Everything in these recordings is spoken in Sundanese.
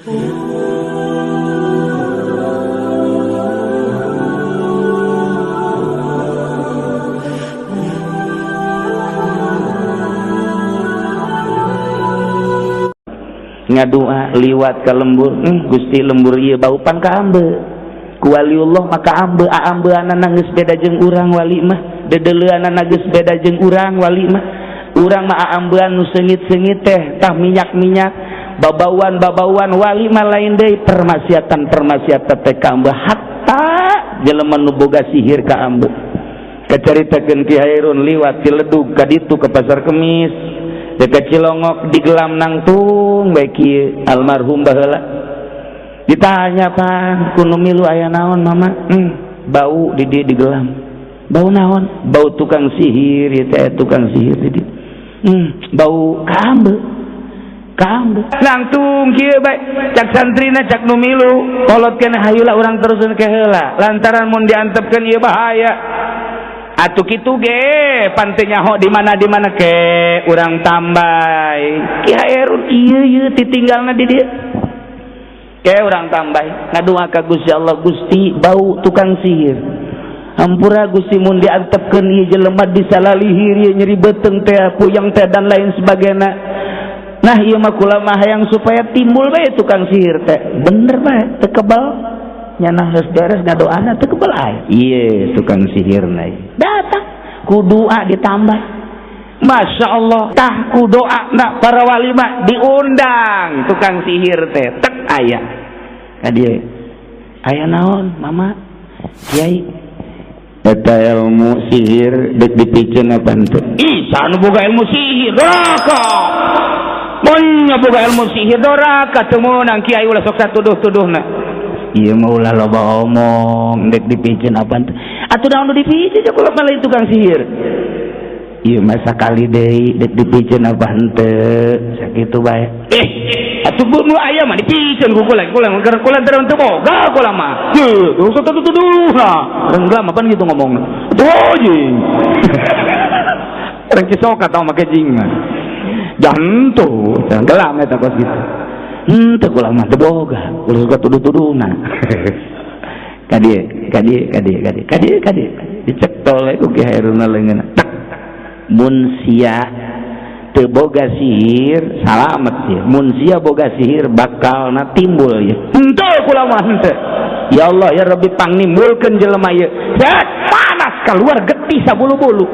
Ngadoa liwat ka lembur, Gusti lembur ieu bau pan ka ambe ku waliullah maka ambe aambeanana geus beda jeung urang wali mah, dedeleuanana geus beda jeung urang wali mah. Urang mah aambean nu seungit-seungit teh tah minyak-minyak, babauan-babauan, wali mah lain deui, permaksiatan-permaksiatan teh ka ambe, hatta jelema nu boga sihir ka ambe. Kacaritakeun Ki Hairun liwat Ciledug ka ditu ke Pasar Kemis dekat Cilongok di gelam nangtung bae kieu almarhum baheula. Ditanya, "Pan ku nu milu aya naon, Mama?" Bau di dieu di gelam." "Bau naon?" "Bau tukang sihir ieu teh, tukang sihir di dieu." Bau kaambe kaambe nangtung kieu bae. Cak santrina, cak nu milu, "Kolot keneh, hayulah urang teruskeun ke heula, lantaran mun diantepkeun ieu bahaya." Atuh kitu ge pan teu nyaho di mana di mana ke urang tambay. Ki Hairun ieu ieu titinggalna di dieu ke urang tambay, ngadua ka Gusti Allah, "Gusti, bau tukang sihir, hampura Gusti mun diantepkeun ieu jelema disalalihir ieu nyeri beuteung teh, puyeng teh, dan lain sebagainya. Nah, ieu mah kula mah hayang supaya timbul bae tukang sihir teh." Bener bae, teu kebal nyana, geus beres ngadoana teu kebal aya ieu tukang sihirna datang ku doa ditambah. Masya Allah, tah ku doa nak para wali mah diundang tukang sihir teh, tek aya ka dieu. "Aya naon, Mama?" "Kiai, eta ilmu sihir dek dipiceun apa henteu?" "Ih, saha nu boga ilmu sihir? Doraka. Mun boga ilmu sihir doraka, teu meunang. Kiai ulah sok satuduh-tuduhna. Ieu mah ulah loba omong, dek dipiceun apa henteu?" "Atuh naon nu dipiceun, kula mah lain tukang sihir. Ieu mah sakali deui, dek dipiceun apa henteu?" Sakitu bae. "Eh, atuh bu nu aya mah dipiceun ku kula, kula keur kula teu teu boga kula mah. Ye, sok tuduh-tuduhna." Urang gelam apaan gitu ngomongna. Atuh jeung. Urang Cisoka tau make jing mah. Jantu, gelam eta kos gitu. "Henteu, kula mah teu boga, ulah suka tuduh-tuduhna." Ka dieu, ka dieu, ka dieu, ka dieu, ka dieu, ka dieu. Dicetol ku Ki Hairunna leungeunna. Tek. Mun sia teu boga sihir, salamet sia. Mun sia boga sihir, bakalna timbul ieu. "Henteu, kula mah henteu. Ya Allah, ya Rabbi, pangnimbulkeun jelema ieu." Set, panas keluar getih sabulu-bulu.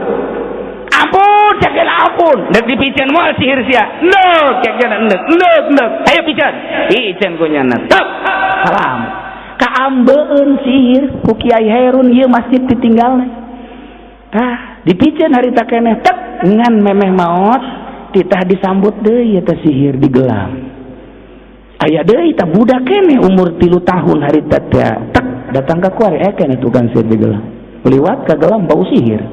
"Ampun," cek, "ampun. Dek dipiceun moal sihir sia?" "Endek," cek cenah, "endek, endek, endek. Ayo piceun." Piceun ku nyana. Tek. Salam. Kaambeun sihir ku Kiai Hairun ieu masjid ditinggalna. Tah, dipiceun harita keneh tek ngan memeh maot titah disambut deui eta sihir di gelam. Aya deui tah budak keneh umur 3 tahun harita teh, tek datang ka kuari, aya keneh tukang sihir di gelam. Liwat ka gelam bau sihir.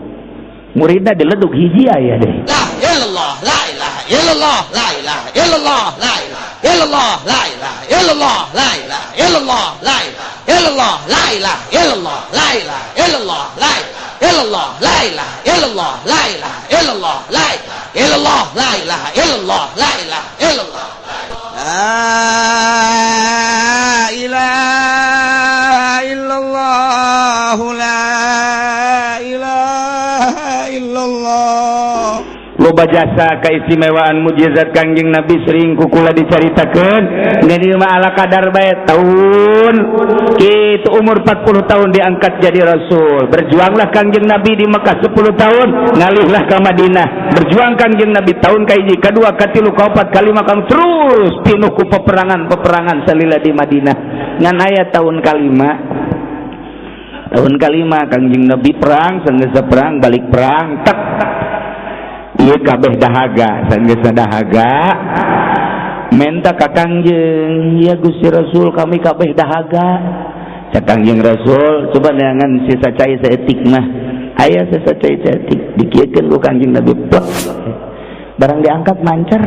Muridna diledug hiji aya deui. La ilallah, la ilaha illallah, la ilaha illallah, la ilaha illallah, la ilaha illallah, la ilaha illallah, la ilaha illallah, la ilaha illallah, la ilaha illallah, la ilaha illallah, la ilaha illallah, la ilaha illallah, la ilaha illallah, la ilaha illallah, la ilaha illallah, la ilaha illallah, la ilaha illallah. Loba jasa keistimewaan mujizat Kangjeng Nabi sering kukula dicaritakeun. Jadi mah ala kadar bae. Tahun itu umur 40 tahun diangkat jadi rasul. Berjuanglah Kangjeng Nabi di Mekah 10 tahun, ngalihlah ke Madinah. Berjuang Kangjeng Nabi tahun kahiji, kedua, katilu, kaopat, kalima, kang terus pinuh ku peperangan-peperangan salila di Madinah. Ngan aya tahun kalima, tahun kalima Kangjeng Nabi perang, sanggeus perang balik perang, tek ieu kabeh dahaga, sanggeus dahaga menta ka Kangjeng, "Ya Gusti Rasul, kami kabeh dahaga." Cak Kangjeng Rasul, "Coba neangan sisa cai saeutik mah." Aya sisa cai saeutik, dikieukeun ku Kangjeng Nabi, plek. Barang diangkat mancer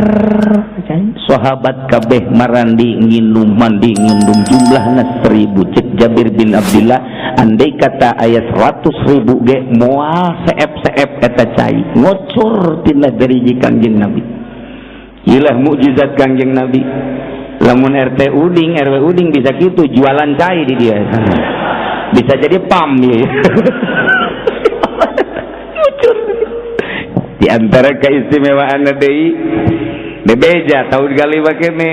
cai. Sahabat kabeh marandi nginum, mandi nginum, jumlahna 1000. Cek Jabir bin Abdullah, andai kata aya 100.000 ge moal seep-seep eta cai, ngocor tina deriji Kangjeng Nabi. Ilah mukjizat Kangjeng Nabi. Lamun Lamun RT Uding, RW Uding bisa gitu, jualan cai di dia bisa jadi pam ya. Ngucur. Di antara keistimewaan deui, bebeja tahun kali kene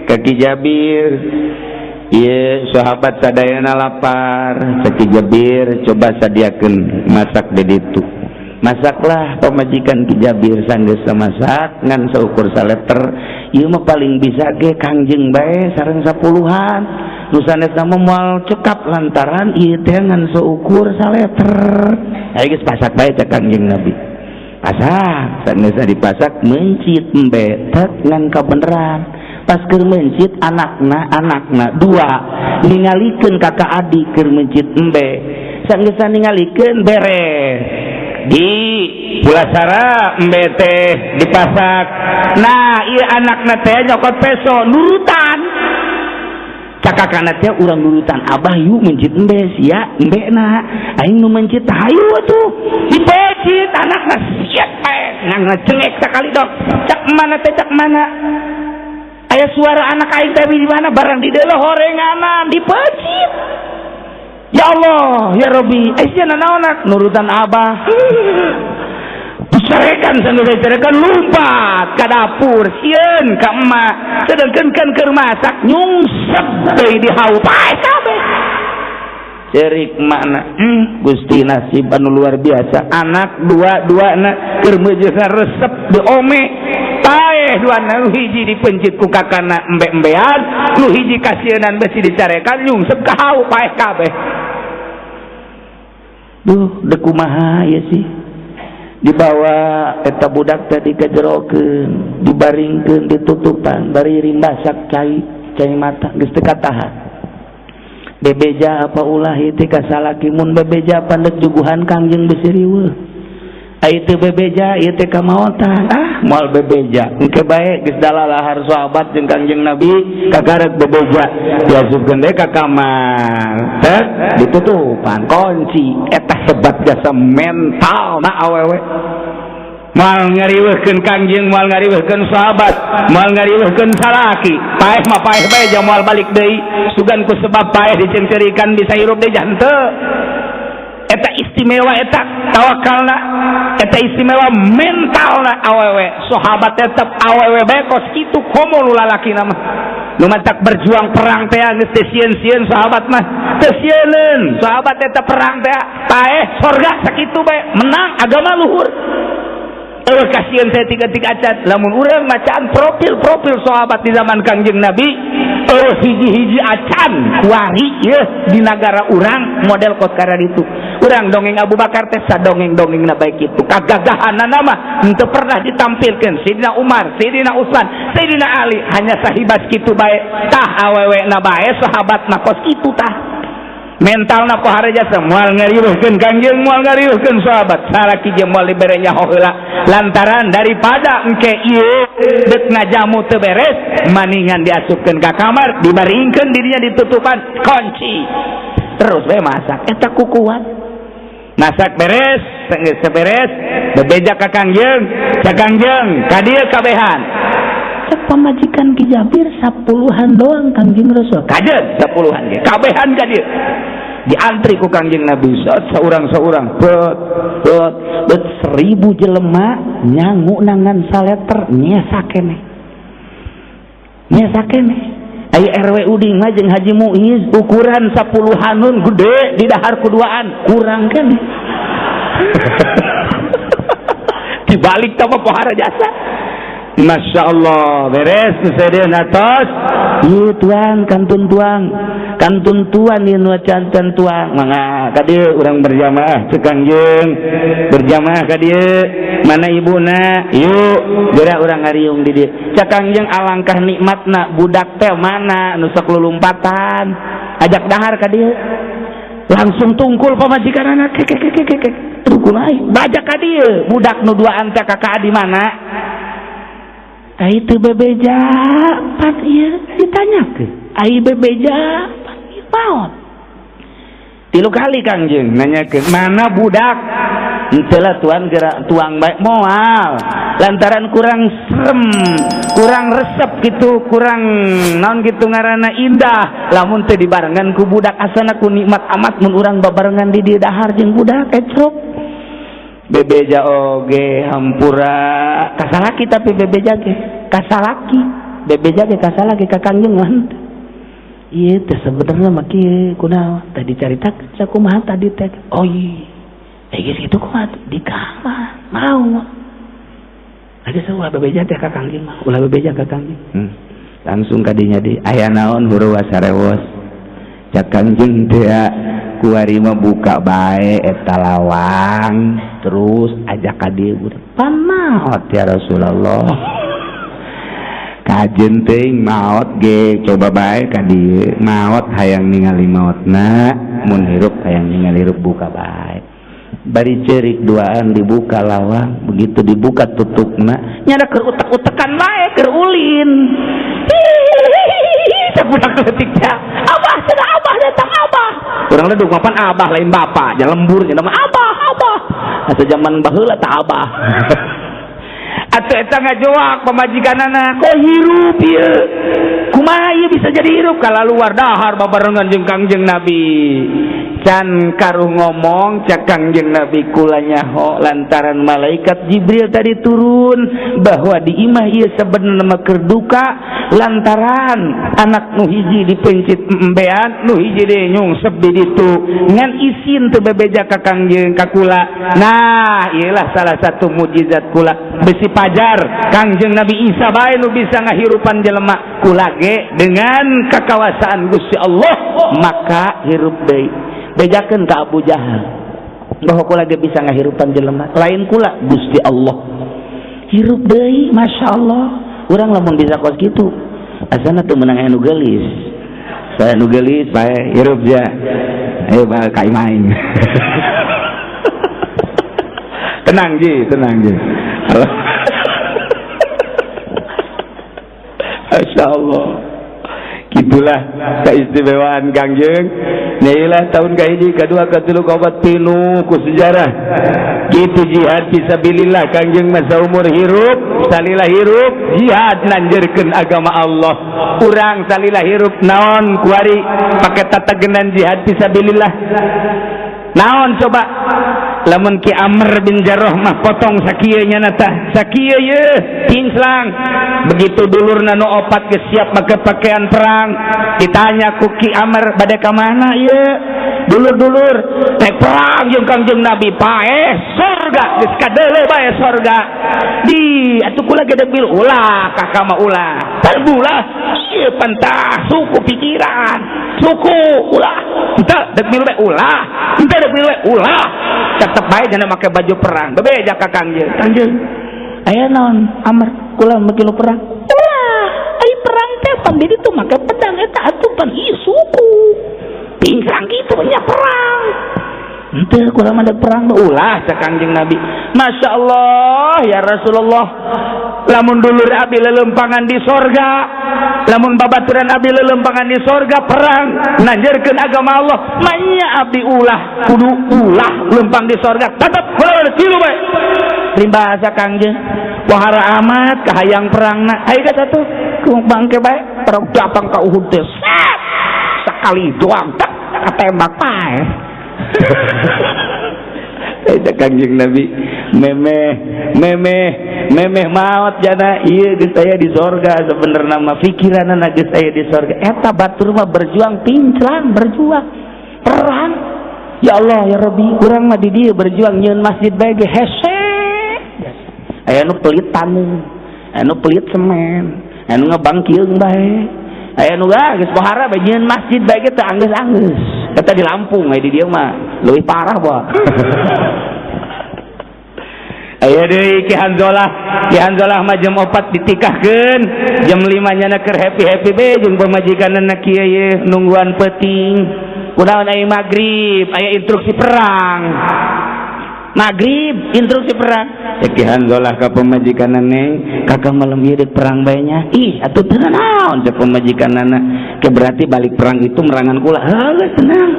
ka Ki Jabir. Iya, sahabat sadayana lapar. Cek Ki Jabir, coba sadiakeun masak di ditu. Masaklah pamajikan Ki Jabir. Sanggeus masak ngan saukur saleter. Ieu mah paling bisa ge Kangjeng bae sareng sapuluhan, nu sanesna mah moal cekap lantaran ieu teh ngan saukur saleter. Ayo geus pasak bae, cek Kangjeng Nabi. Pasak. Sanggeus dipasak, mencit embe tek ngan kabeneran. Pas keur mencit, anakna anakna dua ningalikeun kakak adik keur mencit embe. Sanggeus ningalikeun, beres di pulasara, embe teh dipasak. Nah, ieu anakna teh nyokot peso, nurutan cakakana teh, "Urang nurutan abah yuk, mencit embe sia embe na aing nu mencit, hayu atuh." Dipecit anakna, siap bae ngan ngecengek sakali dok. Cak mana teh, cak mana aya suara anak aing teh di mana? Barang di dalam horenganan dipecit. Ya Allah, ya Robi, eh sia nanaonak? Nurutan abah. Dicarekan. Sambil dicarekan, lompat ke dapur, sieun ka emak. Sedangkan kan keur masak, nyungsep deui di hau, paeh kabeh. Cerik makna, Gusti, nasib anu luar biasa. Anak dua dua anak keur resep di ome, paeh dua. Nu hiji dipencit ku kakana embe-embean, nu hiji kasieunan besi dicarekan, nyungsep ka hau, paeh kabeh. Duh, dek kumaha ya sih? Dibawa eta budak tadi kejerokeun, dibaringkeun, ditutupan, bari rimbasak cai cai mata geus teu katahan. Bebeja apa ulah ieu teh ka salaki? Mun bebeja, pandek juguhan Kangjeng besi riweuh. Ai teu bebeja, ieu teh kamaotan. Ah, moal bebeja, engke bae geus dalalahar sahabat jeung Kangjeng Nabi, kakarek bebeja. Diasupkeun deui ka kamar, tek ditutupan kunci. Eta hebat jasa mental na awewe. Moal ngariweuhkeun Kangjeng, moal ngariweuhkeun sahabat, moal ngariweuhkeun salaki. Paeh mah paeh bae, jang moal balik deui. Sugan ku sebab paeh dicengcerikan bisa hirup deui henteu. Eta istimewa, eta tawakalna, eta istimewa mentalna awewe. Sahabat tetep awewe bae kos kitu, komo nu lalaki mah nu matak berjuang perang teh geus teu sieun-sieun. Sahabat mah teu sieuneun. Sahabat eta perang teh paeh sorga, sakitu bae, menang agama luhur. Eueuh kasihan saya tiga-tiga acan. Lamun urang macaan profil-profil sahabat di zaman Kangjeng Nabi, eueuh hiji-hiji acan kuari yeuh di nagara urang model kos itu. Urang dongeng Abu Bakar teh sadongeng-dongengna bae kitu. Kagagahanana mah henteu pernah ditampilkeun. Sayyidina Umar, Sayyidina Utsman, Sayyidina Ali hanya sahibas kitu bae. Tah, awewe na bae sahabat na kos kitu. Tah, mentalna pohara jasa, moal ngariweuhkeun Kangjeng, moal ngariweuhkeun sahabat. Salaki jeung moal dibere nyaho heula, lantaran daripada engke ieu dek ngajamu teu beres, maningan diasupkeun ka kamar, dibaringkeun dirinya, ditutupan kunci, terus we masak. Eta ku kuat masak beres. Geus beres, bebeja ka Kangjeng. Cak Kangjeng, "Ka dieu kabehan." Cek pamajikan Ki Jabir, "Sapuluhan doang, Kangjeng Rasul." "Kajen sapuluhan ge kabehan ka dieu." Diantri ku Kangjeng Nabi seorang-seorang, bet bet bet, 1.000 jelema nyangu nangan saleter, nyesa keneh, nyesa keneh. Ai RW Uding mah jeung Haji Muiz ukuran sapuluhanun gede di dahar kuduaan, kurang keneh. Dibalik sama pohara jasa. Masya Allah, beres sedeun atos. Ieu tuang kantun, tuang kantun, tuan ieu nu canten, tuang. Mangga ka dieu urang berjamaah, cek Kangjeng. Berjamaah ka dieu. Mana ibuna? Yuk geura urang ngariung di dieu, cek Kangjeng. Alangkah nikmatna, budak teh mana nu sok lulumpatan, ajak dahar ka dieu. Langsung tungkul pamajikan anak kek kek kek kek, rukun aing bajak ka dieu. Budak nu duaan teh kakak di mana? Ai teu bebeja pan ieu ditanyakeun. Ai bebeja pan ieu maot. Tilu kali Kangjeng nanyakeun, mana budak? Henteu lah tuan gerak tuang bae moal lantaran kurang serem, kurang resep gitu, kurang naon gitu ngaranna indah lamun teu dibarengan ku budak. Asana ku nikmat amat mun urang babarengan di dieu dahar jeung budak ecrok bebeja oge hampura kasalaki, tapi bebeja ge kasalaki, bebeja ge kasalaki ka Kangjeng mah. Ieu teh sebenarnya mah kieu, kunaon tadi caritakeun sakumaha tadi teh? Oh iya, eh geus kitu kumaha di kamar mau. Ada ulah bebeja teh ka Kangjeng mah, ulah bebeja ka Kangjeng. Langsung kadinya di aya naon huruwa sarewos cak Kangjeng teh, kuari mah buka bae eta lawang terus ajak ka dieu budak. Pan maot ya Rasulullah, kajen teuing maot ge coba bae ka dieu, maot hayang ningali maotna, mun hirup hayang ningali hirup, buka bae. Bari cerik duaan dibuka lawang, begitu dibuka tutupna nyada keur utek-utekan bae, keur ulin. Budak leutik teh, "Abah cenah, abah datang, abah." Urang leduk mapan abah lain bapak, ja lembur nya mah abah, abah. Asa zaman baheula tah abah. Atuh eta ngajoak pamajikanana, "Kok hirup ieu? Kumaha ieu bisa jadi hirup?" Kalaluar dahar babarengan jeung Kangjeng Nabi. Can karuh ngomong cak Kangjeng Nabi, "Kula nyaho lantaran malaikat Jibril tadi turun bahwa di imah ieu sebenarnya mah keur duka lantaran anak nu hiji dipencit embean, nu hiji deui nyungsep di ditu, ngan isin teu bebeja ka Kangjeng ka kula. Nah, ieulah salah satu mujizat kula, besi pajar Kangjeng Nabi Isa bae nu bisa ngahirupan jelema, kula ge dengan kakawasaan Gusti Allah maka hirup deui. Bejakeun ka Abu Jahal bahwa kula ge bisa ngahirupan jelema, lain kula, Gusti Allah." Hirup deui, Masya Allah. Urang lamun bisa kos kitu asana teu meunang. Aya nu geulis, saya nu geulis bae hirup ja, ayo bae ka imah aing. Tenang ji, tenang ji. Masya Allah, gitulah keistimewaan Kangjeng. Nyilah tahun kahiji, kedua, ketilu, kaopat, pinu ku sejarah gitu jihad fisabilillah. Kangjeng masa umur hirup, salila hirup jihad nanjerkeun agama Allah. Urang salila hirup naon kuari pake tatagenan jihad fisabilillah naon coba? Lamun Ki Amr bin Jarrah mah potong sakieu nya tah, sakieu ye kinclang. Begitu dulurna nu opat geus siap make pakaian perang, ditanya ku Ki Amr, "Bade ka mana ieu dulur-dulur?" "Rek perang jeung Kangjeng Nabi, paeh surga, geus kadeuleu bae surga." Di atuh kula ge bil ulah, kakak mah ulah terbulah ieu pentah suku, pikiran suku, ulah henteu dek milu bae, ulah henteu dek milu bae, ulah. Tetep bae jana make baju perang bebeja ka Kangjeng. "Kangjeng, aya naon?" "Amar, kula make lu perang." "Ulah, ai perang teh pan di ditu make pedang eta atuh pan ieu suku pingsang kitu nya perang." "Henteu, kula mah dek perang." "Ulah," cak Kangjeng Nabi. "Masya Allah ya Rasulullah, lamun dulur abdi lelempangan di sorga, lamun babaturan abdi lelempangan di sorga perang nanjerkeun agama Allah, manya abdi ulah, kudu ulah lempang di sorga, tetep kula tilu bae." Rimbahasa Kangjeng, "Wahara amat kahayang perangna, hayu geus atuh ku bangke bae." Perang datang ka Uhud teh sekali doang tak ketembak pae. Eta Kangjeng Nabi memeh memeh memeh maot jana ieu geus aya di sorga. Sebenarnya mah pikiranna geus aya di sorga. Eta batur mah berjuang pinclang, berjuang perang. Ya Allah ya Rabbi, urang mah di dieu berjuang nyieun masjid bae ge hese. Aya nu pelit taneuh, aya nu pelit semen, aya nu ngebangkieung bae, aya nu geus pohara bae nyieun masjid bae ge teu anggeus-anggeus. Eta di Lampung, aya di dieu mah leuwih parah boh. Aya deui Ki Hanzolah. Ki Hanzolah mah jam 4 ditikahkeun, jam 5 nyana keur happy-happy be jeung pamajikanna kieu ye nungguan peuting. Kunaon aya magrib aya instruksi perang? Maghrib instruksi perang. Ya Ki Hanzolah ka pamajikanna, "Neng, kakak malam ieu dek perang bae nya." "Ih, atuh teu naon," cek pamajikanna. "Ke berarti balik perang itu merangan kula." "Heuh, tenang."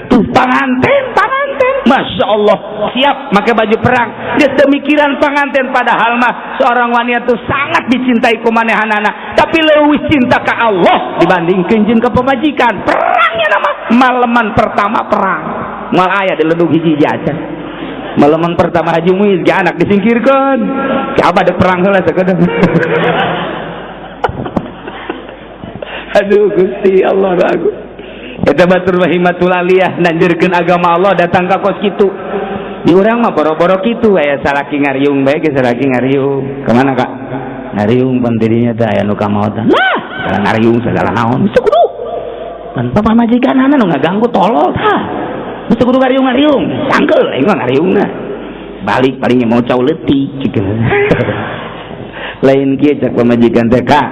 Tuh panganten, panganten. Masya Allah, siap pakai baju perang. Geus teu mikiran panganten, padahal mah seorang wanita tuh sangat dicintai ku manehanana, tapi leuwih cinta ka Allah dibandingkeun jeung ka pamajikan. Perangnya nama malaman pertama perang. Moal aya di ledug hiji acan. Malaman pertama Haji Muiz ge anak disingkirkeun. Ki abah dek perang heula sakedeung. Aduh Gusti Allah aku. Eta batur himatul aliyah nanjurkeun agama Allah datang ka kos kitu. Di urang mah boro-boro kitu aya salaki ngariung bae ge salaki ngariung. Kemana Kak? Ngariung pan tidinya teh aya nu kamaotan. Lah, segala ngariung segala naon. Geus kudu. Pan pamajikanana nu ngaganggu tolol tah. Geus kudu ngariung-ngariung. Sangkeul aing mah ngariungna. Balik palingnya mau cau leutik cik. Lain kieu cak pamajikan teh Kak.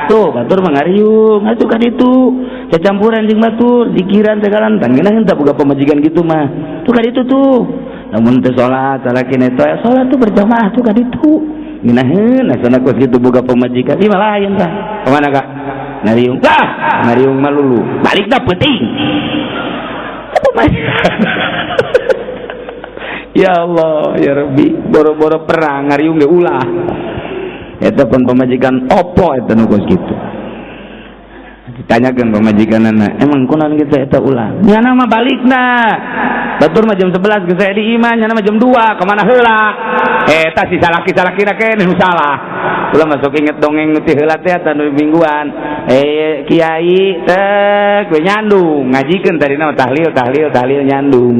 Tuh batur mah ngariung atuh ka ditu. Cacampuran jeung batur, zikiran segala tan ngeunaheun tah boga pamajikan gitu mah. Tuh ka ditu tuh. Lamun teu salat, salaki teh salat tuh berjamaah tuh ka ditu. Ngeunaheun asana kos kitu boga pamajikan. Ieu mah lain tah. Kemana Kak? Ngariung. Lah, ngariung mah lulu. Balikna peuting. Ya Allah, ya Rabbi, boro-boro perang ngariung ge ulah. Eta pun pamajikan opo eta nu kos kitu. Ditanyakeun pamajikanana, emang kunaon kitu eta ulah? Nyana mah balikna. Batur mah jam 11 geus aya di imah, nyana mah jam 2, kemana heula? Eta si salaki-salakina keneh nu salah. Ulah masuk inget dongeng nu ti heula teh eta nu mingguan. Kiai teh we nyandung, ngajikeun tadina mah tahlil tahlil tahlil nyandung.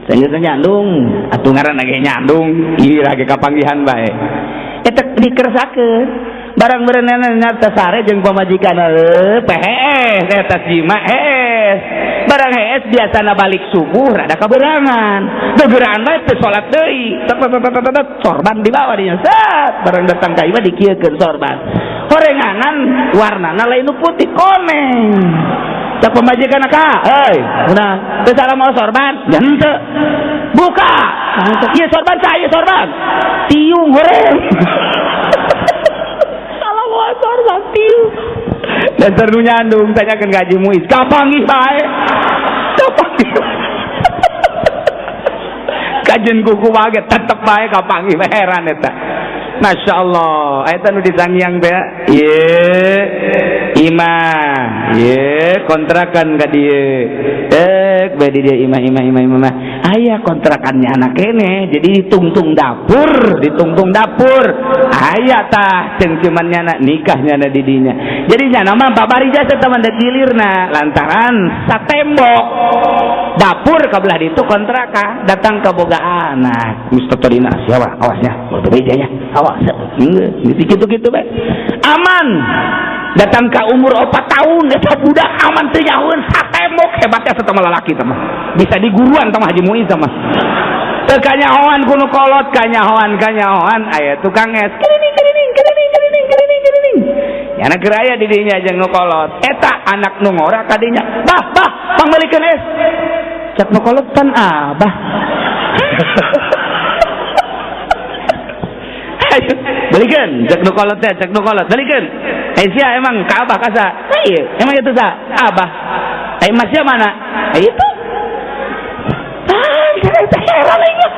Sanyata nyandung, atuh ngaranna ge nyandung, ieu ge kapanggihan bae. Eta dikeresakeun barang berenana nyata sare jeung pamajikan pehees eta jima hees barang hees biasana balik subuh rada kaberangan begeuraan bae teu salat deui sorban dibawa dinya set barang datang ka imah dikieukeun sorban horenganan warnana lain nu putih koneng cak pamajikan ka heuy udah teu salah mau sorban henteu buka ieu sorban cah ieu sorban tiung horeng salah mau sorban tiung dasar nu nyandung tanyakeun ka Haji Muiz kapanggih bae kapanggih kajen kuku bae tetep bae kapanggih heran eta. Masya Allah, eta nu disangyang teh ieu imah, ieu kontrakan ka dieu. Bae di dieu imah imah imah imah. Aya kontrakannya anak kene, jadi ditungtung dapur, ditungtung dapur. Aya tah cengcuman nyana nikah nyana di dinya. Jadi nyana mah babari jasa teman dek gilirna lantaran satembok dapur ka belah ditu kontrakan datang ka boga anak. Geus tadina siapa awasnya, berbeda nya. Awas, gitu-gitu bae. Aman. Datang ke umur 4 tahun eta budak aman teu nyahoeun satembok hebatnya satama lalaki teh mah. Bisa diguruan teh Haji Muiz teh mah. Teu kanyahoan ku nu kolot, kanyahoan kanyahoan aya tukang es. Kelining kelining kelining kelining kelining kelining. Nyana keur aya di dinya jeung nu kolot. Eta anak nu ngora ka dinya. Bah, bah, pangmeulikeun es. Cak nu kolot pan abah. Belikan, cek nu kolot teh, cek nu kolot, belikan. Sia emang ka abah kasa. Ieu, emang itu sa? Abah. Ai masya mana? Ai itu. Ah, heran aing mah.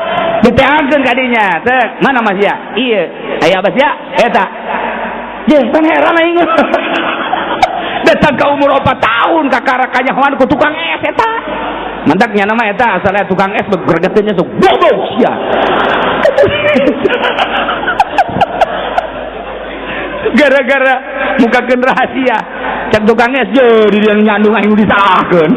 Diteangkeun ka dinya, cek, mana masya? Ieu. Ai abah sia? Eta. Jeh, pan heran aing mah. Datang ka umur 4 tahun kakara kanyahoan ku tukang es eta. Mantak nya nama eta asalnya tukang es gregeteunnya sok bodoh sia. Gara-gara mukakeun rahasia cek tukang es jadi dia nyandung aing disalahkeun.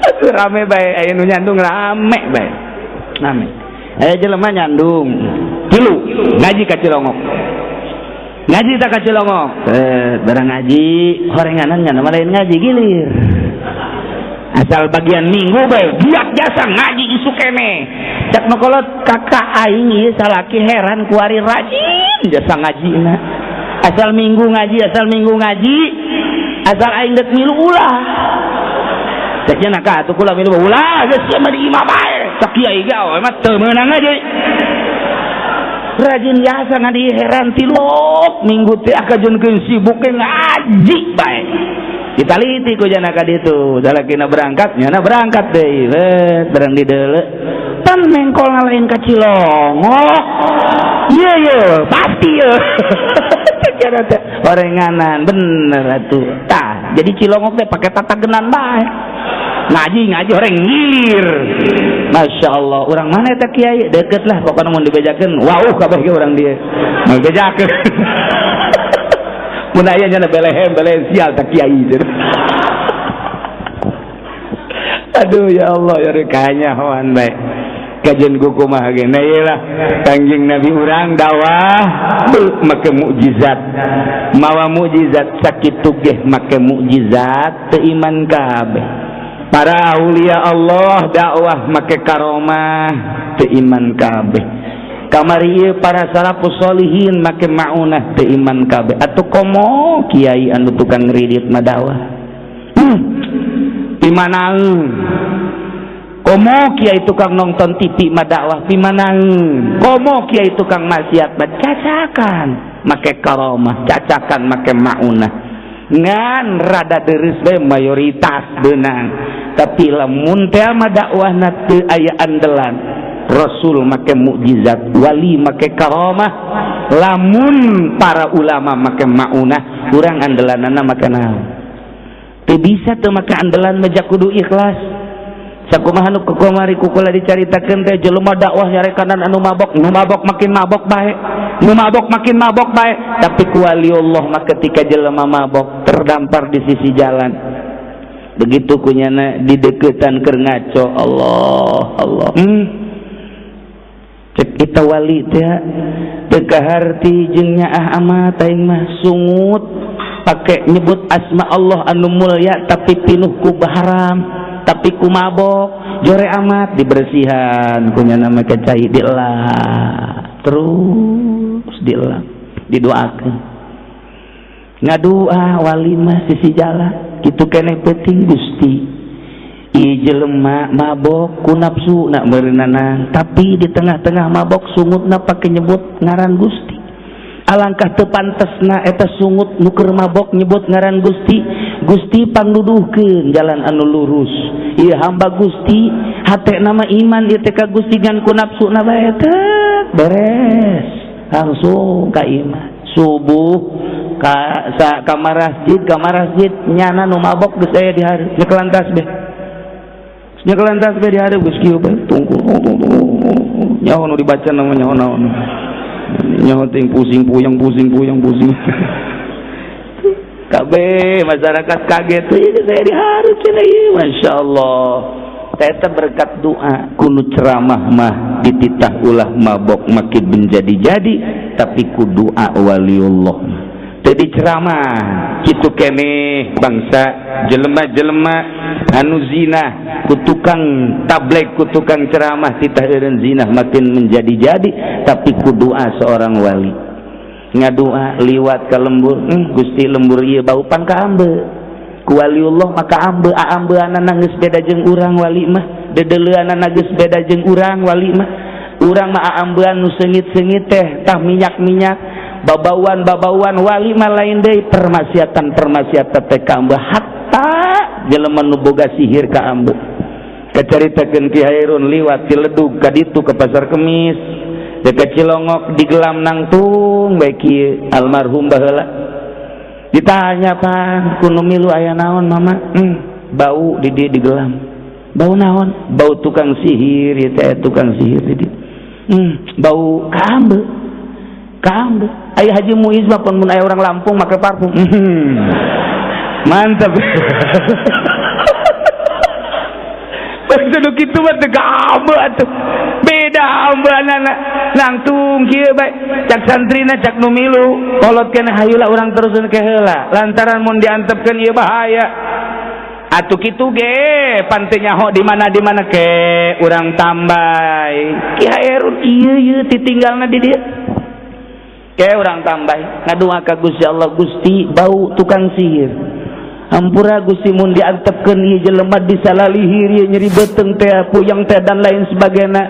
Atuh rame bae aya nu nyandung rame bae. Rame. Aya jelema nyandung tilu ngaji ka Cilongok. Ngaji tak ka Cilongok. Barang ngaji horenganan nya nama lain ngaji gilir. Asal bagian minggu bae giat jasa ngaji isuk kene. Cak nu kolot kakak aing ieu salaki heran kuari rajin jasa ngajina. Asal minggu ngaji, asal minggu ngaji, asal aing geus milu ulah. Cek nya ka atuh kula milu ulah geus sia mah di imah bae. Cak kiai ge mah teu meunang ngaji. Rajin jasa ngaji heran tilok minggu teh akajeunkeun sibuk ge ngaji bae. Ditaliti ku jana ka ditu. Salakina berangkat, nyana berangkat deui. Bet barang di deuleu. Pan mengkol ngalain ka Cilongok. Iya iya, pasti ya. Orenganan bener atuh. Tah, jadi Cilongok teh pakai tatagenan bae. Ngaji ngaji orang ngilir. Masya Allah, orang mana eta kiai? Deket lah pokoknya mun dibejakeun, wow kabeh ge urang dia. Mau bejakeun. Mun aya nya belehem belehem sial tak kiai. Aduh ya Allah ya kanyahoan bae. Kajian kuku mah ge nah ieu lah Kangjeng Nabi urang dakwah make mukjizat. Mawa mukjizat sakitu ge make mukjizat teu iman kabeh. Para aulia Allah dakwah make karomah teu iman kabeh. Kamari ieu para salafus solihin make maunah teu iman kabeh. Atuh komo kiai anu tukang ngridit mah dakwah. Pimanaeun. Komo kiai tukang nonton TV mah dakwah pimanaeun. Komo kiai tukang maksiat mah cacakan make karomah, cacakan make maunah. Ngan rada deres bae mayoritas beunang. Tapi lamun teh mah dakwahna teu aya andelan. Rasul make mukjizat, wali make karomah, lamun para ulama make maunah, urang andelanana make naon? Teu bisa teu make andelan mah kudu ikhlas. Sakumaha nu kukamari kukula dicaritakeun teh jelema dakwah nyarekanan anu mabok, nu mabok makin mabok bae, nu mabok makin mabok bae, tapi ku waliullah mah ketika jelema mabok terdampar di sisi jalan. Begitu kunyana dideketan keur ngaco, Allah Allah. Cek kita wali teh teu kaharti jeung nyaah amat aing mah sungut pake nyebut asma Allah anu mulia tapi pinuh ku haram, tapi ku mabok jore amat dibersihan kunyana make cai dielap terus dielap didoakeun ngadua wali mah sisi jalan kitu keneh penting Gusti ieu jelema mabok ku nafsu nak meureunana tapi di tengah-tengah mabok sungutna pake nyebut ngaran Gusti. Alangkah teu pantesna eta sungut nu keur mabok nyebut ngaran Gusti. Gusti pangduduhkeun jalan anu lurus. Ieu hamba Gusti hatena mah iman ieu teh ka Gusti ngan ku nafsuna bae teh beres langsung ka iman. Subuh ka sa kamar masjid nyana nu mabok geus aya di hareup nyekelan tasbih. Nyekelan tasbih di hareup geus kieu bae tungku nyaho nu dibaca nama nyaho naon. Nyaho ting pusing puyeng pusing puyeng pusing. Kabeh masyarakat kaget ieu saya di hareup cenah ieu masyaallah. Eta berkat doa kunu ceramah mah dititah ulah mabok makin menjadi-jadi tapi ku doa waliullah. Tadi ceramah kitu keneh bangsa jelema-jelema anu zina ku tukang tabligh ku tukang ceramah titah eureun zina makin menjadi-jadi tapi ku doa seorang wali. Ngadua liwat ka lembur, Gusti lembur ieu bau pan ka ambe. Ku waliullah maka ambe aambeanana geus beda jeung urang wali mah, dedeleuanana geus beda jeung urang wali mah. Urang mah aambean nu seungit-seungit teh tah minyak-minyak babauan-babauan wali mah lain deui permaksiatan-permaksiatan teh ka ambe hatta jelema nu boga sihir ka ambe. Kacaritakeun Ki Hairun liwat Ciledug ka ditu ke Pasar Kemis dekat Cilongok digelam nangtung bae kieu almarhum baheula. Ditanya pan ku nu milu aya naon mama? Bau di dieu digelam. Bau naon? Bau tukang sihir ieu teh tukang sihir di dieu. Bau ka ambe. Ka ambe. Aya Haji Muiz mah pun mun aya orang Lampung make parfum. Mantap. Bangsa nu kitu mah teu ka ambe atuh. Beda ambeanana nangtung kieu bae. Cak santrina cak nu milu kolot keneh hayula urang teruskeun ke heula. Lantaran mun diantepkeun ieu bahaya. Atuh kitu ge pan teu nyaho di mana ke urang tambay. Ki Hairun ieu ieu titinggalna di dieu. Ke urang tambay ngadua ka Gusti Allah Gusti bau tukang sihir. Hampura Gusti mun diantepkeun ieu jelema disalalihir ieu nyeri beuteung teh puyeng teh dan lain sebagainya.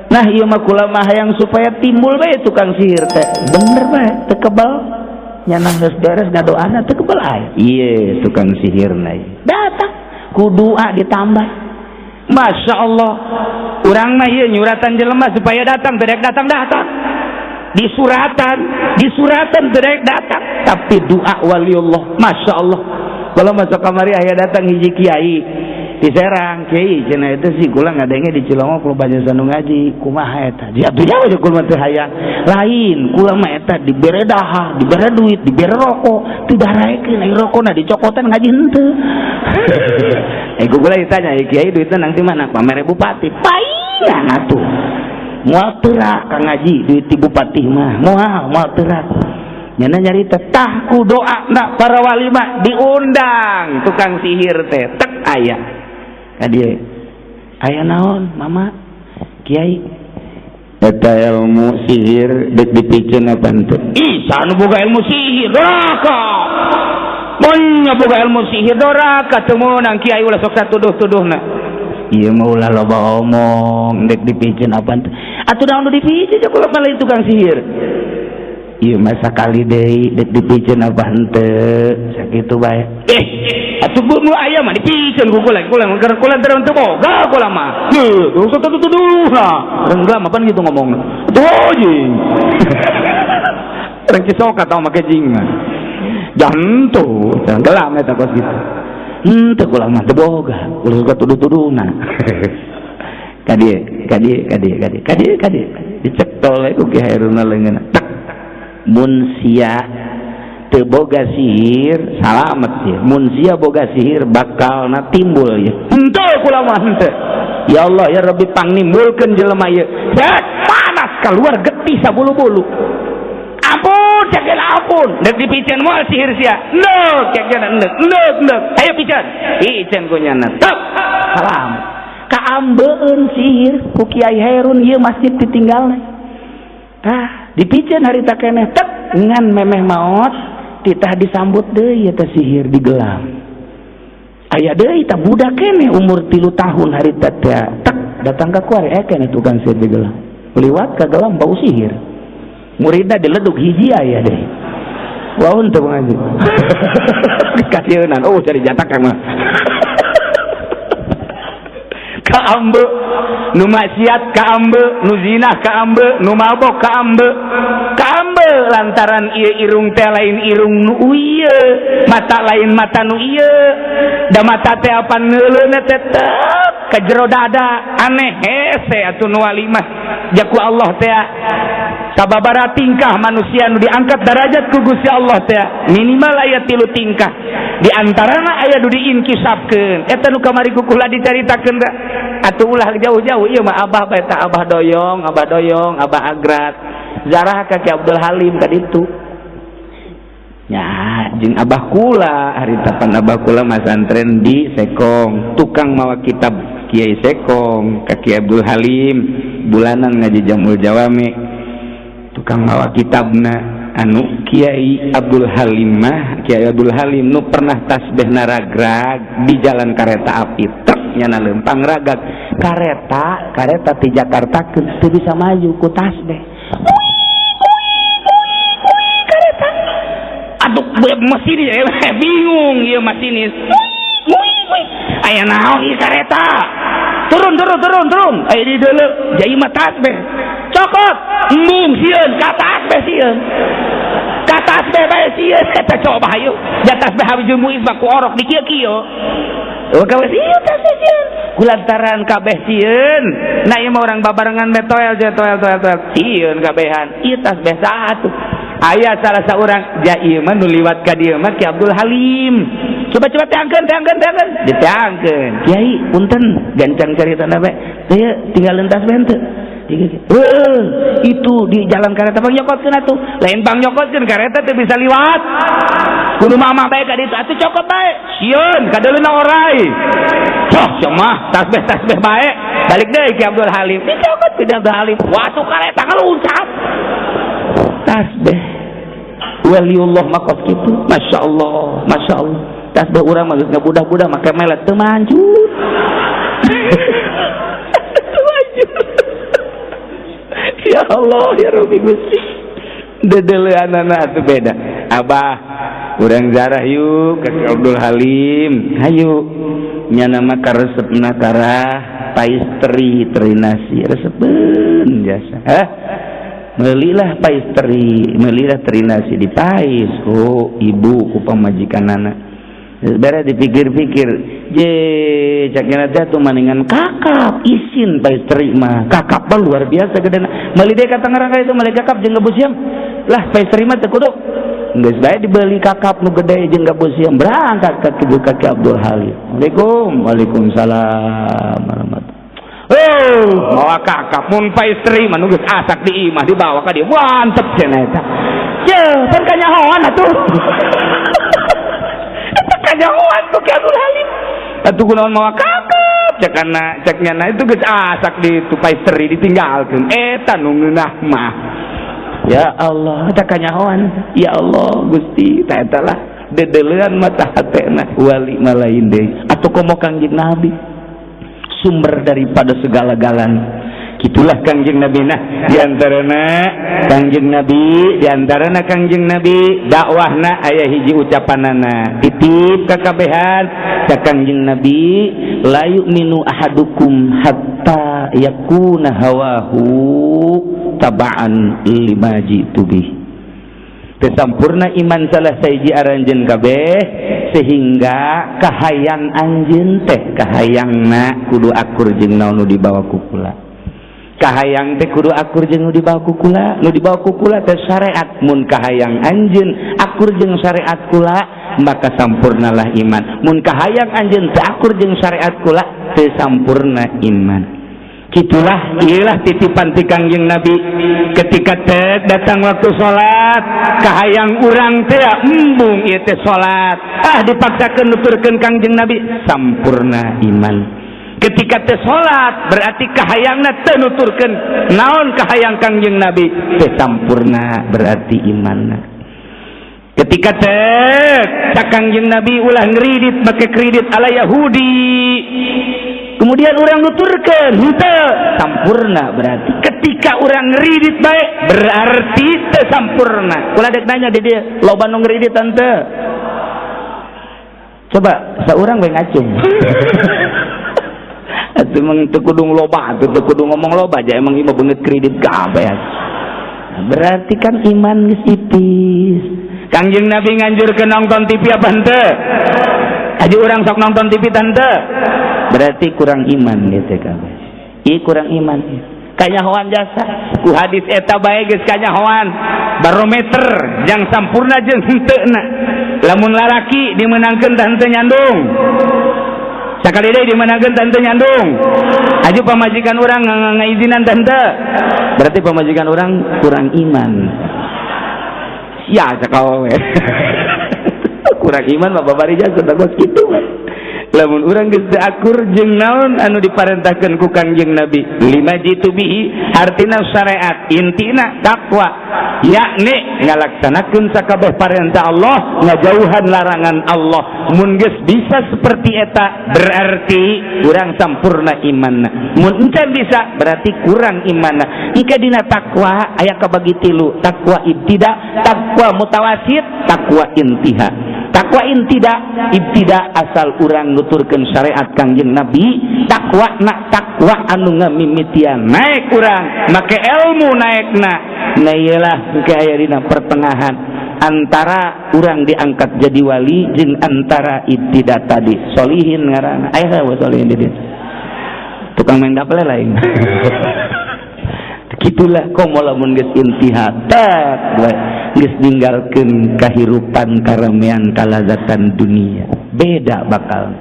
Nah ieu mah kula mah hayang supaya timbul bae tukang sihir teh. Bener bae teu kebal. Nyana geus beres ngadoana teu kebel aya. Ieu tukang sihirna datang ku doa ditambah. Masya Allah, urang mah ieu nyuratan jelema supaya datang, teu datang datang. Disuratan, disuratan teu datang. Tapi doa waliullah, Masya Allah. Kalau masuk kamari aya datang hiji kiai di Serang, kiai cenah itu sih kula ngadenge di Cilongok loba jasa nu ngaji, kumaha eta? Dia atuh jauh kula mah teu hayang. Lain, kula mah eta dibere dahar, dibere duit, dibere rokok, teu daraekeun ai rokona dicokotan ngaji henteu. Kula ditanya, kiai duitna nang di mana? Pamere bupati. Paingan atuh. Moal teurak ka ngaji duit ti bupati mah. Moal, moal teurak. Nyana nyarita tah ku doa na para wali mah diundang tukang sihir teh tek aya. Ka dieu. Aya naon, Mama? Kiai eta ilmu sihir dek dipiceun apa henteu? Ih, saha boga ilmu sihir? Doraka. Mun boga ilmu sihir doraka teu meunang kiai ulah sok satuduh-tuduhna. Ieu mah ulah loba omong dek dipiceun apa henteu? Atuh naon nu dipiceun kula mah lain tukang sihir. Ieu mah sakali deui dek dipiceun apa henteu? Sakitu bae. Atuh nu aya mah dipiceun ku kula, kula keur kula teu teu boga kula mah. Heuh, usah tuduh-tuduh nah. Urang mah pan gitu ngomongna. Atuh jing. Urang Cisoka tau make jing mah. Jantu, jangan gelam eta kos kitu. Henteu kula mah teu boga, ulah suka tuduh-tuduhna. Ka dieu, ka dieu, ka dieu, ka dieu, ka dieu, ka dieu. Dicetol we ku Ki Hairuna leungeunna. Tek. Mun sia teu boga sihir, salamet sia. Mun sia boga sihir bakalna timbul ieu. Henteu kula mah henteu. Ya Allah ya Rabbi pangnimbulkeun jelema ieu. Set panas keluar getih sabulu-bulu. Ampun, cek ampun. Dek dipiceun moal sihir sia. Neuk, cek jana neuk, neuk, neuk. Ayo piceun. Piceun ku nyana. Tek. Salam. Kaambeun sihir ku Kiai Herun ieu masjid ditinggalna. Tah, dipiceun harita keneh tek ngan memeh maot titah disambut deui eta sihir digelam. Aya deui tah budak keneh umur 3 tahun harita teh tek datang ka kuari keneh tukang sihir digelam. Liwat ka gelam bau sihir. Muridna dileduk hiji aya deh. Waun teu ngaji. Kasieunan, oh cari jatak mah. Kaambe nu maksiat kaambe, nu zina kaambe, nu mabok kaambe. Kaambe lantaran ieu irung teh lain irung nu ieu, mata lain mata nu ieu. Da mata teh apan neuleuna teh tek ka jero dada, aneh hese atuh nu wali mah. Jaku Allah teh sababaraha tingkah manusia nu diangkat derajat ku Gusti Allah teh minimal aya 3 tingkah. Di antarana aya nu diinkisabkeun. Eta nu kamari ku kula dicaritakeun teh. Atuh ulah jauh-jauh ieu mah abah bae tah abah doyong, abah doyong, abah agrat. Zarah ka Ki Abdul Halim ka ditu. Nya jeung abah kula harita pan abah kula masantren di Sekong, tukang mawa kitab Kiai Sekong ka Ki Abdul Halim bulanan ngaji Jamul Jawami. Tukang mawa kitabna anu Kiai Abdul Halim mah Kiai Abdul Halim nu pernah tasbih naragrag di jalan kereta api truk nyana lempang ragag kareta kareta ti Jakarta teu bisa maju ku tasbih kareta aduh masinis bingung ieu masinis aya naon ieu kareta turun turun turun turun aya di deuleu jai mah tasbih cokot embung sieun ka tasbih sieun ka tasbih bae sieun eta coba hayu ja tasbih habis muiz mah ku orok di kieu-kieu oh kawe sieun tasbih sieun kulantaran kabeh sieun nah ieu mah urang babarengan be toel je toel toel toel sieun kabehan ieu tasbih satu aya salah seorang ja ieu mah nu liwat ka dieu mah Ki Abdul Halim coba-coba teangkeun teangkeun teangkeun diteangkeun kiai punten gancang caritana bae teu tinggal tasbih henteu itu di jalan kereta bang nyokotkeun atuh lain bang nyokotkeun kereta teu bisa liwat kudu mama bae ka ditu atuh cokot bae sieun kadeuleuna orai soh mah tasbih tasbih bae balik deui Ki Abdul Halim dicokot ku Abdul Halim waduh kereta ngaluncat tasbih waliullah makos kitu Masya Allah Masya Allah tasbih urang mah geus ngabudah-budah make melet teu manjur teu manjur ya Allah ya Rabbi Gusti dedeleanana atuh beda. Abah, urang zarah yuk ke Abdul Halim. Hayu. Nya nama karesepna karah pais teri, teri nasi resepeun jasa. Hah? Melilah pais teri, melilah teri nasi di pais. Oh, ibu ku pamajikanana. Beres dipikir-pikir, je caknya teh tuh maningan kakap isin pais teri mah. Kakap mah luar biasa gedena. Meuli deui ka Tangerang itu meuli kakap jeung gabus siam. Lah, pais teri mah teu kudu. Geus bae dibeli kakap nu gede jeung gabus siam, berangkat ka kitu ka Ki Abdul Halim. Assalamualaikum. Waalaikumsalam warahmatullahi. Oh, mawa kakap mun pais teri mah nu geus asak di imah dibawa ka dieu. Mantep cenah eta. Ye, pan kanyahoan atuh. Eta kanyahoan tuh Ki Abdul Halim. Atuh kunaon mawa kakap cek kana cek nyana itu geus asak di tu pais teri ditinggalkeun. Eta nu ngeunah mah. Ya Allah, eta kanyahoan. Ya Allah, Gusti, ta eta lah dedelean mata hatena wali mah lain deui. Atuh komo Kangjeng Nabi, sumber daripada segala-galanya. Gitulah Kangjeng Nabi. Nah, diantarana Kangjeng Nabi, diantarana Kangjeng Nabi dakwahna aya hiji ucapanana titip kakabehan cak Kangjeng Nabi, la yu'minu ahadukum hatta yakuna hawahu taba'an lima jitu bih. Teu sampurna iman salah sahiji aranjeun kabeh sehingga kahayang anjeun teh kahayangna kudu akur jeung naon nu dibawa ku kula. Kahayang teh kudu akur jeung nu dibawa ku kula, nu dibawa ku kula teh syariat. Mun kahayang anjeun akur jeung syariat kula, maka sampurnalah iman. Mun kahayang anjeun teu akur jeung syariat kula, teu sampurna iman. Gitulah, inilah titipan ti Kangjeng Nabi. Ketika teh datang waktu salat, kahayang urang teh embung ieu teh salat, ah, dipaksakeun nuturkeun Kangjeng Nabi, sampurna iman. Ketika teh salat berarti kahayangna teu nuturkeun naon kahayang Kangjeng Nabi, teh sampurna berarti imanna. Ketika teh cak Kangjeng Nabi ulah ngeridit make kredit ala Yahudi, kemudian orang nuturkeun henteu, sampurna berarti. Ketika orang ngeridit baik berarti teu sampurna. Kula dek nanya di dieu, loba nu ngeridit henteu? Coba saurang we ngacung. Atuh emang teu kudu loba atuh, teu kudu ngomong loba aja, emang ieu mah beungeut kredit kabeh. Berarti kan iman geus ipis. Kangjeng Nabi nganjurkeun nonton TV apa henteu? Haji urang sok nonton TV tante, berarti kurang iman gitu kabeh. Ih, kurang iman kanyahoan jasa ku hadis eta bae geus kanyahoan barometer yang sampurna jeung henteuna. Lamun lalaki dimenangkeun tah henteu nyandung, sakali deui dimenangkeun tah henteu nyandung. Aju pamajikan urang ngaizinan tah henteu, berarti pamajikan urang kurang iman. Ya, cakawe kurang iman mah babari jasa bagus kitu mah. Lamun urang geus teu akur jeung naon anu diparentahkeun ku Kangjeng Nabi, lima jitu bihi artina syariat, intina takwa, yakni ngalaksanakeun sakabeh parentah Allah, ngajauhan larangan Allah. Mun geus bisa seperti eta berarti urang sampurna imanna. Mun encan bisa berarti kurang imanna. Engke dina takwa aya kabagi tilu: takwa ibtida, takwa mutawasit, takwa intiha. Takwa ibtida, ibtida asal urang nuturkeun syariat Kangjeng Nabi, takwa nak takwa anu ngamimitian naik urang make ilmu naikna. Nah, iyalah engke aya dina pertengahan antara urang diangkat jadi wali jeung antara ibtida tadi, solihin ngaranna. Aya solihin di dieu tukang main dapel lain. Gitulah komo lamun geus intiha tek geus ninggalkeun kahirupan, karamean, kalazatan dunia, beda bakal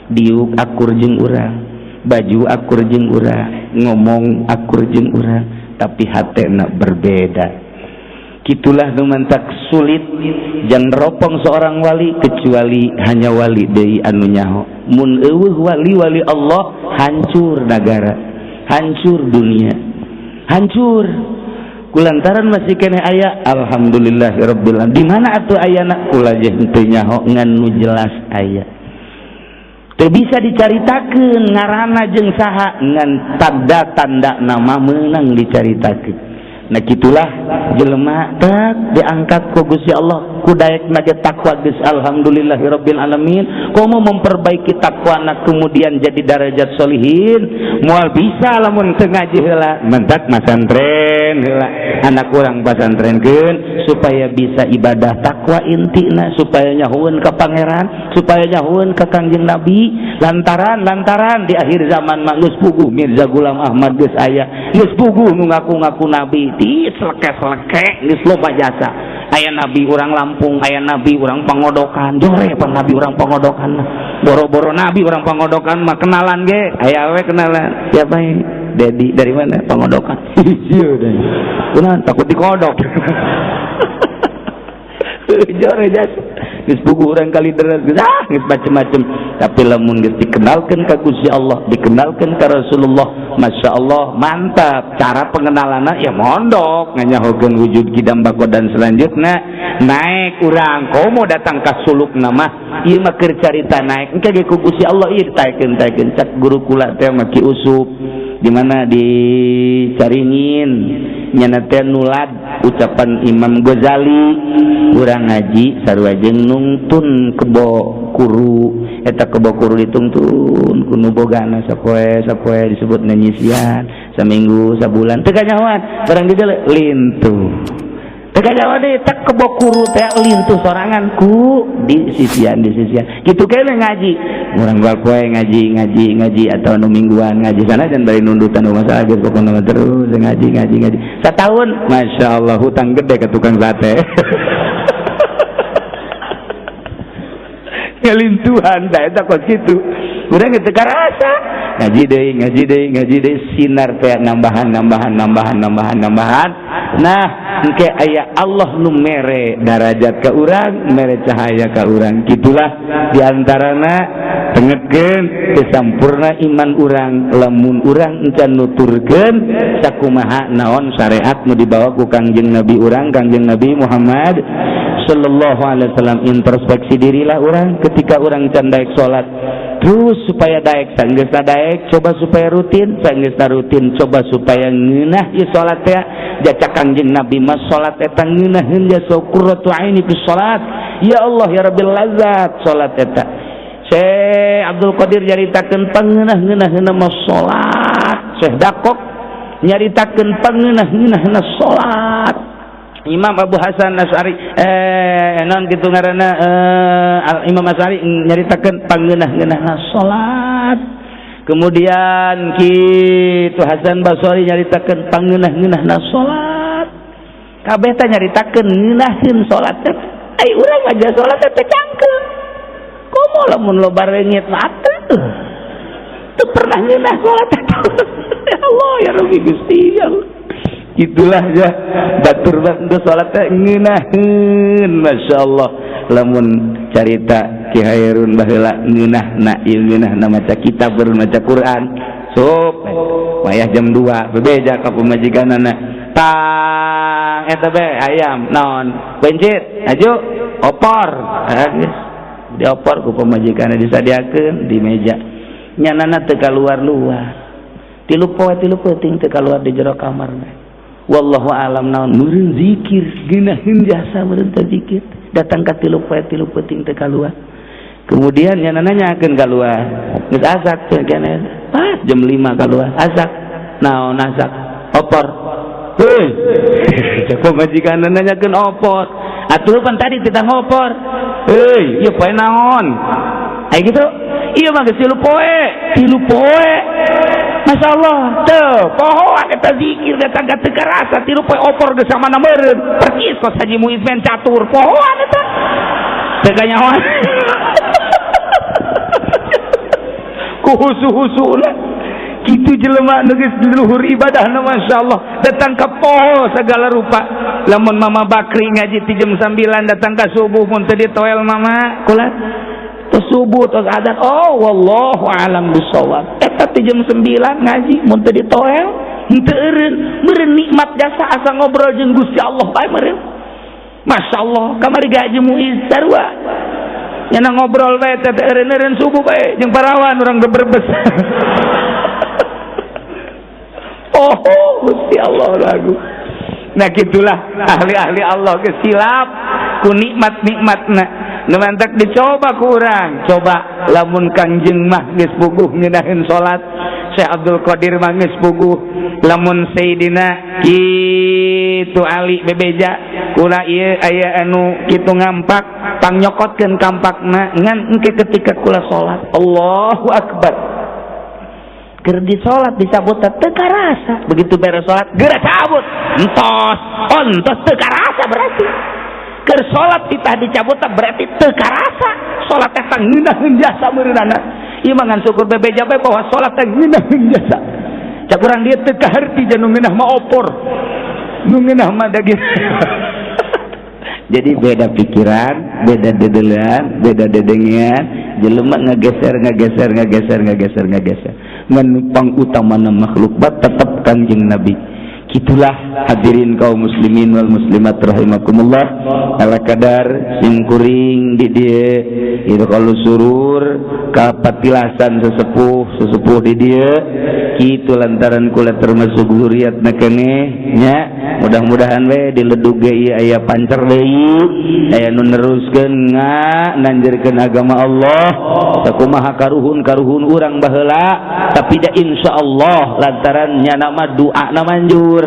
diuk akur jeung urang, baju akur jeung urang, ngomong akur jeung urang, tapi hatena berbeda. Gitulah nu mantak sulit jang ropong seorang wali, kecuali hanya wali deui anu nyaho. Mun eueuh wali-wali Allah, hancur negara, hancur dunia, hancur. Kulantaran masih kene aya, alhamdulillahirabbil alamin. Di mana atuh ayana? Kula je henteu nyaho, ngan nu jelas aya. Teu bisa dicaritakeun ngaranna jeung saha, ngan tanda-tanda nama meunang dicaritakeun. Nah gitulah jelema tak diangkat ku Gusti Allah ku daek nage takwa geus alhamdulillahirabbil alamin. Komo memperbaiki takwa na kemudian jadi darajat solihin moal bisa lamun teu ngaji heula, mentak masantren heula, anak urang pasantrenkeun supaya bisa ibadah takwa intina, supaya nyahueun ka pangeran, supaya nyahueun ka Kangjeng Nabi. Lantaran lantaran di akhir zaman mah geus puguh Mirza Ghulam Ahmad geus aya, geus puguh nu ngaku-ngaku nabi di seleke-seleke geus loba jasa. Aya nabi urang Lampung, aya nabi urang Pangodokan, jore pan nabi urang Pangodokan, boro-boro nabi urang Pangodokan mah kenalan ge aya we kenalan. Siapa ini? Dedi. Dari mana? Pangodokan. Iya deh, kunaon takut dikodok? Jore jasa geus puguh urang kali deras geus ah geus macem-macem. Tapi lamun geus dikenalkeun ka Gusti Allah, dikenalkeun ka Rasulullah, Masya Allah mantap. Cara pengenalanna ya mondok, nganyahokeun wujud kidam bako dan selanjutnya naik urang. Komo datang ka suluk nama ieu mah keur carita naik engke ge ku Gusti Allah ieu ditaekeun-taekeun. Cak guru kula teh mah Ki Usup di mana di Caringin, nyana teh nulad ucapan Imam Ghazali. Urang ngaji sarua jeung nungtun kebo kuru, eta kebo kuru ditungtun ku nu bogana sapoe sapoe, disebut nyisian saminggu sabulan teu kanyahoan, barang di lintuh teu kanyahoan deui. Tak kebo kuru teh lintuh sorangan ku di sisian, di sisian kitu kene ngaji. Urang bal poe ngaji ngaji ngaji atau nu mingguan ngaji sana dan bari nundutan masalah geus, pokona terus ngaji ngaji ngaji setahun, Masya Allah, hutang gede ke tukang sate ngelintuhan. Tah eta kos kitu urang teu karasa ngaji deui, ngaji deui, ngaji deui, sinar teh nambahan nambahan nambahan nambahan nambahan. Nah engke aya Allah nu mere darajat ka urang, mere cahaya ka urang. Kitulah diantarana tengetkeun teu sampurna iman urang lamun urang encan nuturkeun sakumaha naon syariat nu dibawa ku Kangjeng Nabi urang, Kangjeng Nabi Muhammad sallallahu alaihi wasallam. Introspeksi dirilah urang ketika urang can daek salat, terus supaya daek, sanggeusna daek coba supaya rutin, sanggeusna rutin coba supaya ngeunah ieu salat teh. Jacak Kangjeng Nabi mah salat eta ngeunaheun jasa qurratu aini fi salat. Ya Allah ya Rabbil lazat salat eta. Syekh Abdul Qadir nyaritakeun pangeunah-ngeunaheunna mah salat. Syekh Dakok nyaritakeun pangeunah-ngeunaheunna salat. Imam Abu Hasan Asy'ari non kitu ngaranna Imam Asy'ari nyaritakeun pangeunah-ngeunaheunna salat. Kemudian kitu Hasan Basri nyaritakeun pangeunah-ngeunaheunna salat. Kabeh teh nyaritakeun ngeunaheun salat teh. Ai urang aja salat teh cangkeung. Komo lamun loba reungit mah teu pernah ngeunah salat teh. Ya Allah ya Rabbi Gusti ya Allah. Itulah ya batur bantu salat teh ngeunaheun, Masya Allah. Lamun carita Ki Hairun baheula ngeunahna ieu, ngeunahna maca kitab, maca Quran sok wayah jam 2 bebeja ka pamajikanana, tang eta be ayam naon pencit aju opor geus diopor ku pamajikanna, disadiakeun di meja. Nyanana teu kaluar-luar tilu poe tilu peuting, teu kaluar di jero kamar. Wallahu alam naon meureun zikir geunaheun jasa meureun teh zikir datang ka tilu poe tilu peuting teu kaluar. Kemudian nya nanyakeun kaluar geus asak teh keneh pas jam 5 kaluar asak naon asak opor. Heuy cek pamajikan nanyakeun opor atuh pan tadi titah ngopor. Heuy ieu poe naon ai kitu ieu mah geus tilu poe tilu poe. Masya Allah teu pohoan eta zikir datang ka teu karasa tilu poe opor geus samana meureun percis kos Haji Muiz main catur pohoan eta teu kanyahoan ku husu-husuna kitu jelema nu geus luhur ibadahna. Masya Allah datang ka poho segala rupa. Lamun Mama Bakri ngaji ti jam 9 datang ka subuh mun teu ditoel mama kula tos subuh tos adzan. Oh wallahu alam bisawab eta ti jam 9 ngaji mun teu ditoel henteu eureun meureun nikmat jasa asa ngobrol jeung Gusti Allah bae meureun. Masya Allah kamari gaji Muiz sarua nyana ngobrol bae teh eureun-eureun subuh bae jeung parawan urang berbes. Oh Gusti Allah lagu. Nah gitulah ahli-ahli Allah geus silap ku nikmat-nikmatna. Nu mantak dicoba ku urang. Coba lamun Kangjeng mah geus puguh ngeunaheun salat, Syekh Abdul Qadir mah geus puguh, lamun Sayyidina kitu Ali bebeja kula ieu aya anu kitu ngampak pangnyokotkeun kampakna ngan engke ketika kula salat Allahu Akbar. Keur di salat dicabut teu karasa, begitu beres salat geura cabut entos, entos teu karasa berarti. Keur salat titah dicabut berarti teu karasa. Salat teh ngeunaheun jasa meureunana. Ieu mah ngan syukur bebeja bae bahwa salat teh ngeunaheun jasa. Cak urang dieu teu kaharti nu ngeunah mah opor. Nu ngeunah mah daging. Jadi beda pikiran, beda dedelean, beda dedengean, jelema ngageser ngageser ngageser ngageser ngageser. Ngan pang utamana makhluk bat tetep Kanjeng Nabi. Gitulah hadirin kaum muslimin wal muslimat rahimakumullah. Ala kadar simkuring di dieu itu kalau surur kapatilasan sesepuh sesepuh di dieu kitu lantaran kula termasuk zuriat keneh nya. Mudah-mudahan we di ledug ge ieu aya pancer deui, aya nu neruskeun nanjerkeun agama Allah. Sakumaha karuhun-karuhun urang baheula, tapi da insyaallah lantaran nyana mah doana manjur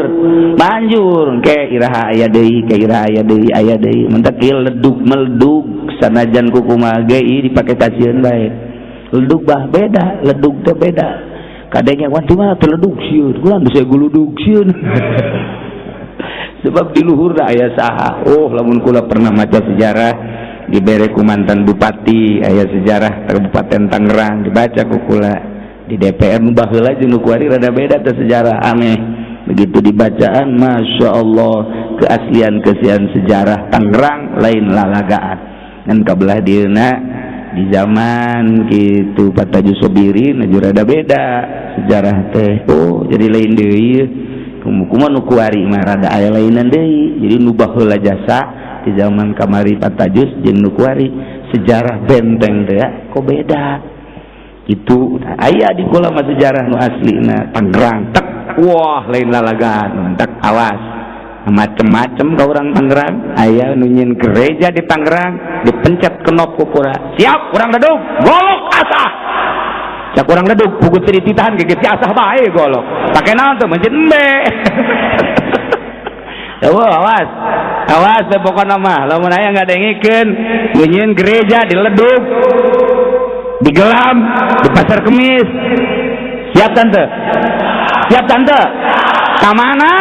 manjur ke iraha aya deui, ke iraha aya deui, aya deui mentak ieu ledug meledug sanajan kukumaha ge ieu dipake kasieun bae. Ledug bah beda, ledug teh beda. Kadangnya wah di mana teh ledug sieun, kula bisa guludug sieun. Sebab di luhur da aya saha. Oh lamun kula pernah maca sejarah dibere ku mantan bupati, aya sejarah Kabupaten Tangerang dibaca ku kula di DPR nu baheula jeung nu kuari rada beda teh sejarah aneh. Begitu dibacaan Masya Allah keaslian-keaslian sejarah Tangerang lain lalagaan. Ngan kabelah dieuna di zaman kitu Pataju Sobirin aju rada beda sejarah teh. Oh jadi lain deui. Kumaha nu kuari mah rada aya lainan deui. Jadi nu baheula jasa di zaman kamari Patajus jeung nu kuari sejarah benteng teh kok beda. Itu aya di kula mah sejarah nu aslina Tangerang tek wah lain lalagaan tek awas macem-macem ka urang Tangerang. Aya nu nyieun gereja di Tangerang dipencet kenop ku kura siap urang ledug golok asah. Cak urang ledug puguh teu dititahan ge geus asah bae golok pake naon tuh mencet embe. Wah, awas awas teh pokona mah lamun aya ngadengikeun nyieun gereja di ledug digelam di Pasar Kemis. Siap tante? Siap tante? Ka mana?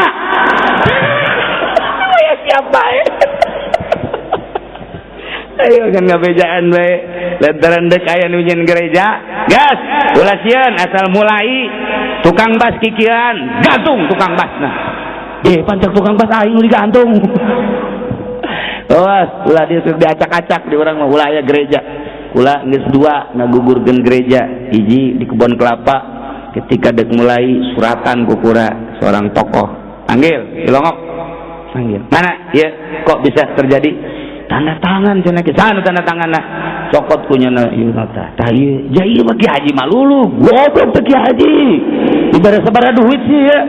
Oh ya siap bae. Ayo kan ngabejaan bae lantaran dek aya nu nyieun gereja gas ulah sieun asal mulai tukang bas kikian gantung tukang basna. Pancak tukang bas aing nu digantung. Awas ulah dia diacak-acak di urang mah ulah aya gereja. Kula geus dua ngagugurkeun gereja, hiji di kebon kelapa ketika dek mulai suratan kukura seorang tokoh panggil cilongok panggil mana ya kok bisa terjadi tanda tangan cenah ke sana tanda tangan nah cokot kunya na ieu nota tah ieu ja ieu mah Ki Haji malulu goblok teh Ki Haji dibere sabaraha duit sih ya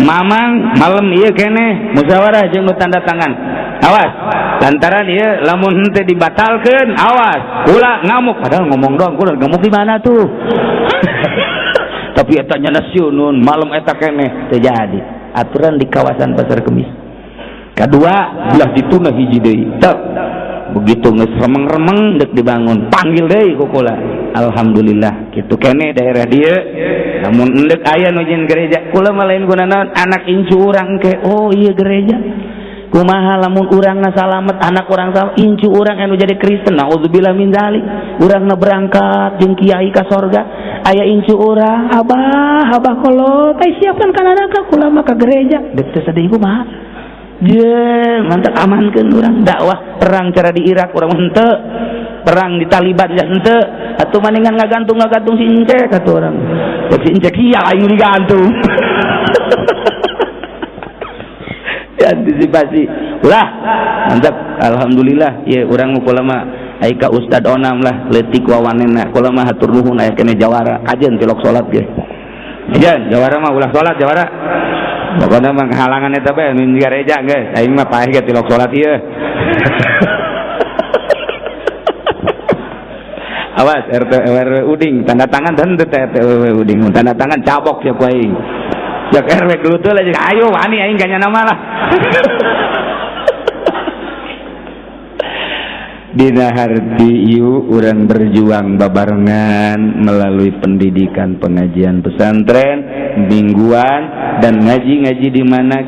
mamang malam ieu keneh musyawarah jeung nu tanda tangan awas lantaran ieu lamun henteu dibatalkeun awas kula ngamuk padahal ngomong doang kula ngamuk di mana tuh. Tapi eta nya siunun malam eta keneh teu jadi aturan di kawasan Pasar Kemis. Kedua belah dituna hiji deui tek begitu geus remeng-remeng dek dibangun panggil deui ku kula alhamdulillah kitu keneh daerah dieu lamun endek aya nu nyieun gereja kula mah lain gunana anak incu urang ke oh iya gereja kumaha lamun urangna salamet anak urang salamet incu urang anu jadi Kristen naudzubillah min dzalik urangna berangkat jeung kiai ka sorga aya incu urang abah abah kolot ai siapkan ka neraka kula mah ka gereja dek teu sedih kumaha je mantap amankeun urang dakwah perang cara di Irak urang henteu perang di Taliban ya henteu atuh maningan ngagantung ngagantung si Incek atuh urang si Incek iya aing digantung. Antisipasi ulah mantap alhamdulillah ya urang kula mah ai ka Ustad Onam lah leutik wawanena kula mah hatur nuhun aya keneh jawara kajen tilok salat ge kajen jawara mah ulah salat jawara. Pokoknya mah halangan eta bae nu gareja geus aing mah paeh ge tilok salat ieu. Awas RT RW Uding tanda tangan dan RT RW Uding tanda tangan cabok ya ku aing. Jak RW gelutul aja ayo wani aing ganya nama lah. Dina harti ieu urang berjuang babarengan melalui pendidikan pengajian pesantren mingguan dan ngaji-ngaji di mana.